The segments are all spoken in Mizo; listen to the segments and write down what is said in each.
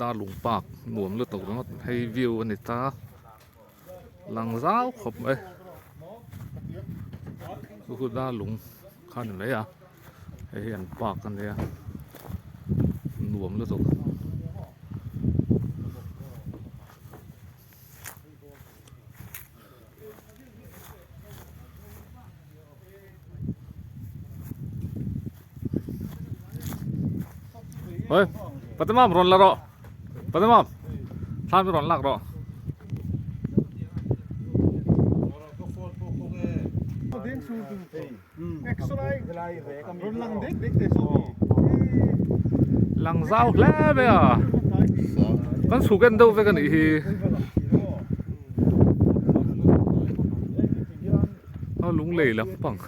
Darlung park nuam lutuk ringawt hei view a ni ta lang zau khawp mai chu chu darlung kha a ni mai a hei hi an park a nia nuam lutuk. Ôi, Patamam rawn la rawh. Patamam. Thlam rawn lak rawh. Lang zau hle mai a. Kan chhuk en deuh vek a nih hi. A lunglei lampang.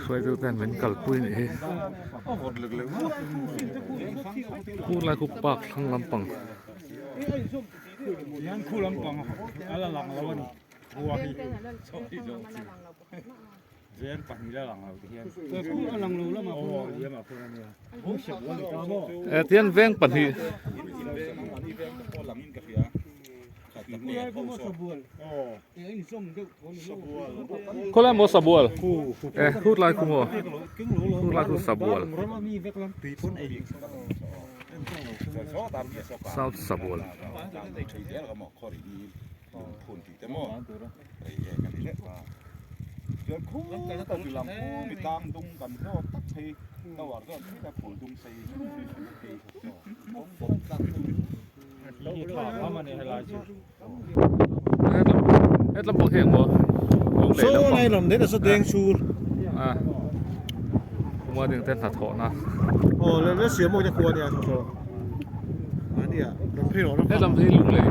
Hruaitu ten min kalpui nih hi khu lai khu park thlang lampang. Tian veng pahnih khawlai maw sabual e khut lai khu maw khut lai khu sabual south sabual. Hetlam pawh khi engmaw lunglei lam Saw lai lam daih nasa deng chur. A kuma ding te hnathawhna. Aw le le siam awk te khua ania saw. Ania rawn phei rawh ram. Hetlam hi lunglei.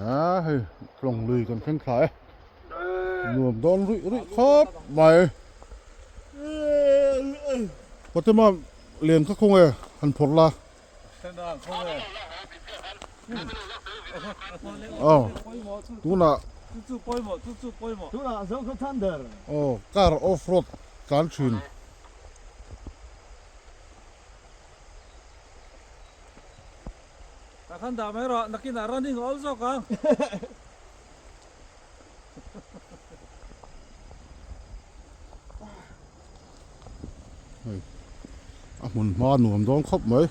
A hei tlawng lui kan thleng thla e nuam dawn ruih ruih khawp mai Fatima len kha khawnge han phawrh la aw tunah aw car off road tlan thin. Tah khan dah mai rawh, nakinah running a awl zawk ang. Hei a hmun hma nuam dawn khawp mai.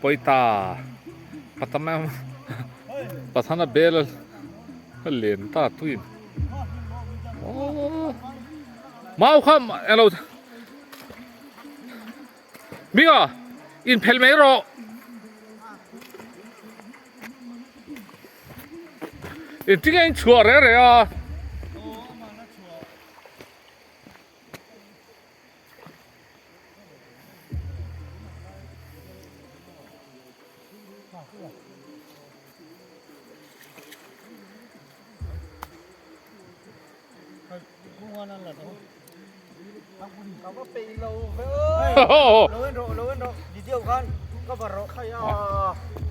Pawita pathana pathana bel a len ta tuin aww mau kha elo Minga inphel mai rawh. Engtin nge in chhuah reh reh a?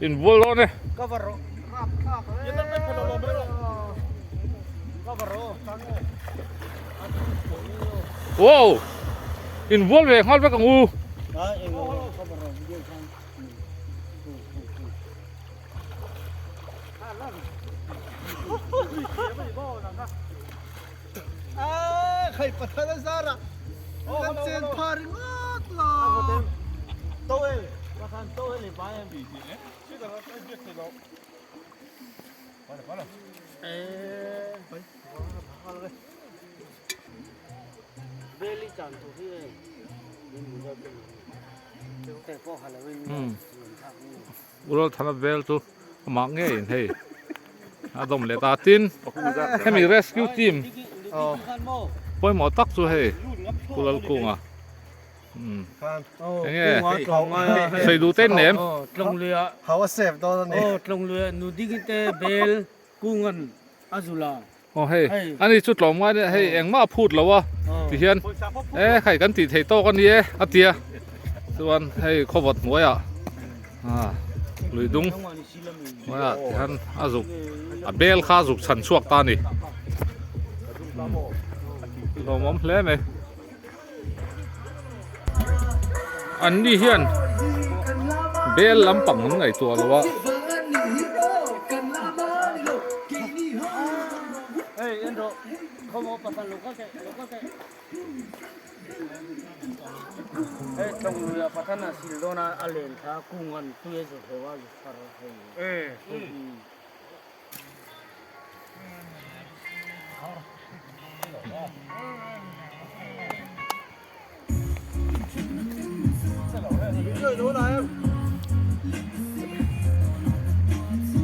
Inbual dawn e. Wow! Inbual ve nghal vek ang u. Ural thana vel chu amah ngeiin hei a dawm leh ta tin hemi rescue team pawimawh tak chu hei Pu Lalkunga enge sawi duh te nem aw hei ani chu tlawm ngai nia hei engmah a phut lo a tihian e khai kan tih theih tawk a ni e a tia chuan hei khawvawt hnuaiah ah lui dung hnuaiah tihian a zuk a bel kha a zuk chhan chhuak ta a ni lawmawm hle mai. An ni hian bel lampang an ngaihtuah lo a.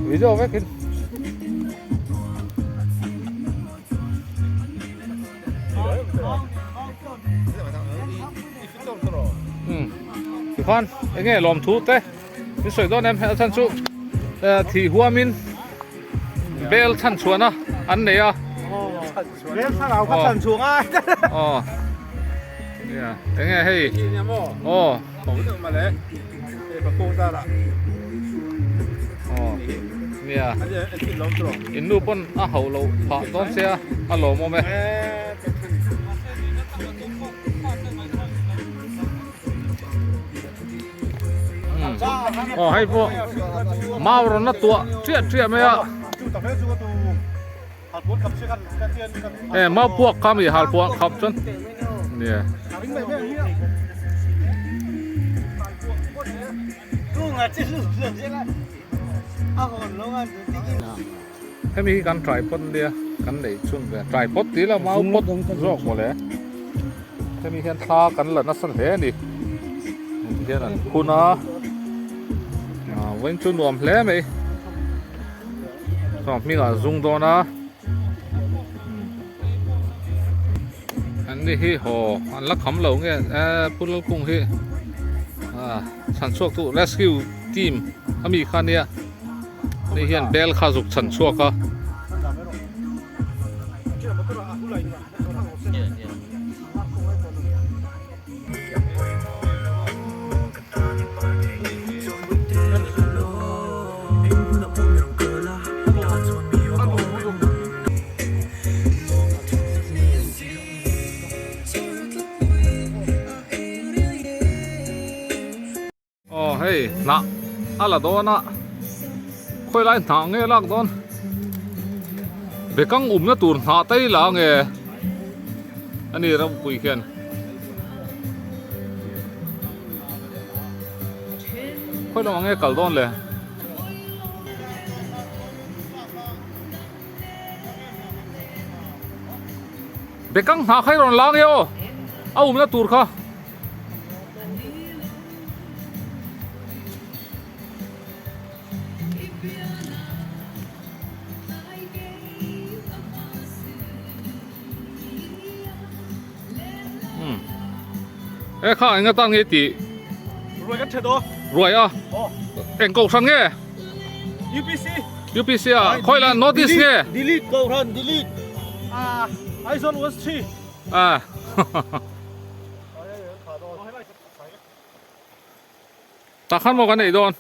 Video vekin Tikhan enge lawmthu te min sawi dawn em a chhan chu thih huamin bel chhan chhuahna an nei a bel thlarau kha chhan chhuah ngai aw nia enge hei aw aw nia in nu pawn a hauh loh phah dawn che a a lawmawm e. Aw hei pawh mau rawn la tuah chiah chiah mai a e mau puak kha mi hal puak khap chuan nia hemi hi kan tripod nia kan neih chhun ve tripod tih lah mau pot zawk mawle hemi hian thla kan la nasa hle a ni heti hian an phun a ah vawiin chu nuam hle mai chuan hmingah a zung dawn a an ni hi haw an la kham lo nge eh pu Lalkung hi ah chhan chhuak tu rescue team ami kha nia. Hei hian bel kha zuk chhan chhuak a. Aw hei hnah a la dawn a khawi lai hnah nge lak dawn bekang umna tur hnah te hi la nge a ni ropui khian. Khawi lamah nge kal dawn le. Bekang hnah kha i rawn la nge aw a umna tur kha. E kha enga tan nge tih Ruai kan thet aw. Ruai a. Eng kohhran nge? UPC. UPC a khawi la North East nge? Delete kohhran delete. Ah Aizawl West 3. Ah. Tah khan maw kan ei dawn?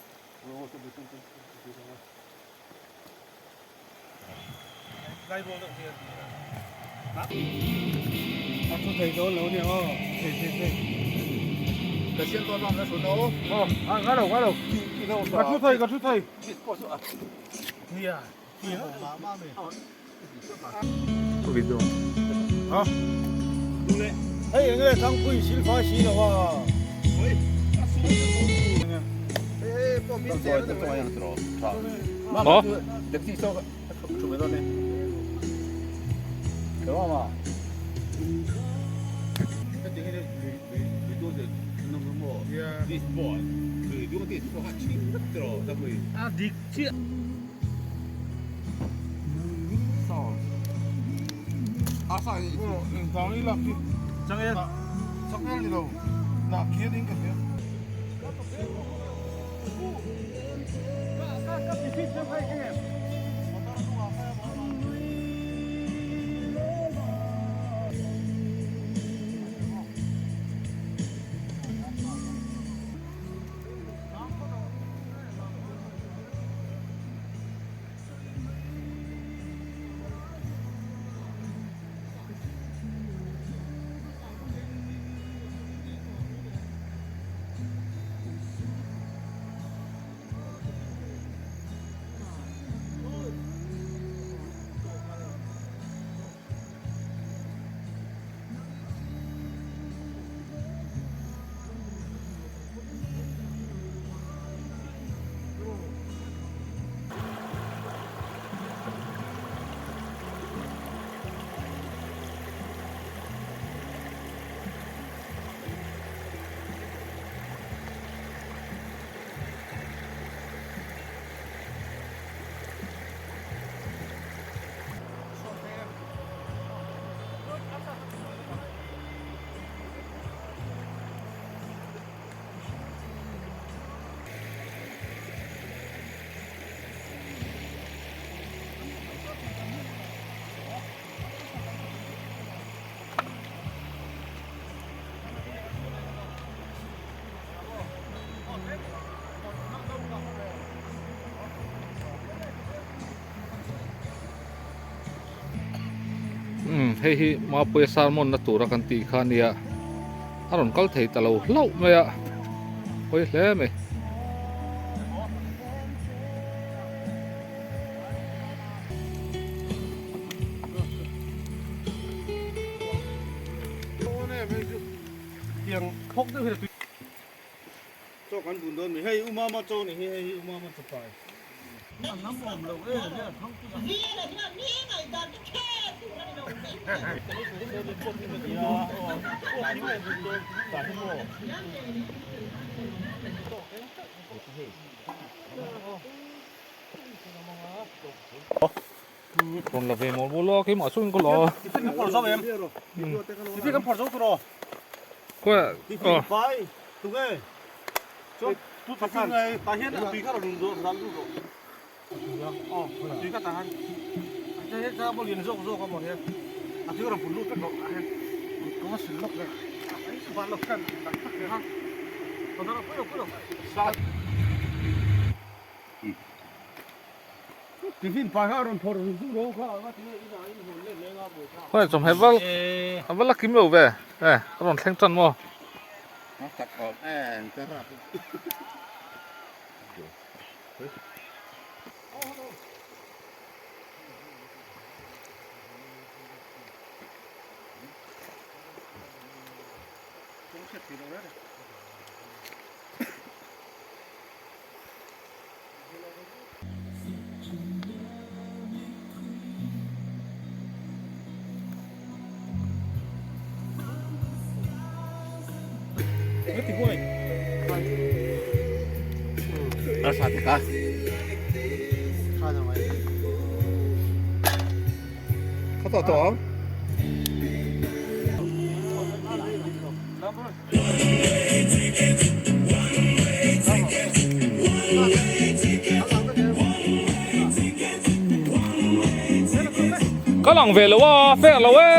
Umm hei hi Mapuia sermon na tura kan tih kha ania a rawn kal thei ta lo hlauh mai a hawi hle mai. Chaw kan bun dawn mi hei u mama chaw ni hi hei hi u mama chaw pai. Rawn la ve mawl mawl a keimah chuan ka la a. Tiffin kan phawrh zo em? Tiffin kan phawrh zo tur aw. Khawiah Tiffin pai tunge chuan tu tiffin ngai tah hian a tui kha rawn lut ral lut rawh. Aw tui kha tah hian a he kha maw lian zawk zawk a maw he a tui rawn pun lut vek rawh tah hian ka va sil lawk le a van lawk khan tak tak le ha ka dawr pui lo pui lo. Khawi chawhmeh val a va la kim lo ve e a rawn thleng tan maw. Ka lang ve lo a, fair lo e.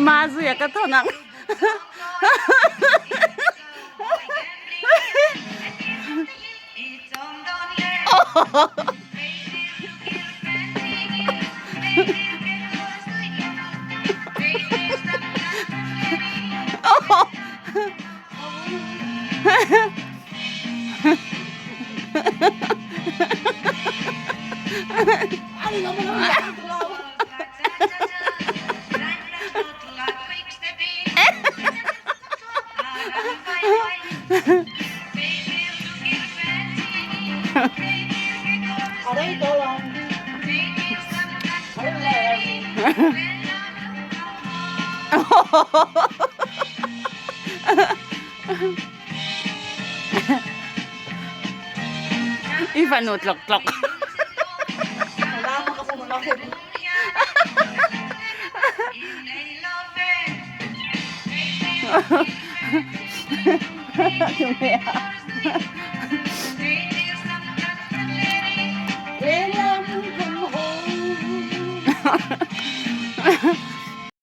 Mazuia ka thawn ang. I fanu tlawk tlawk.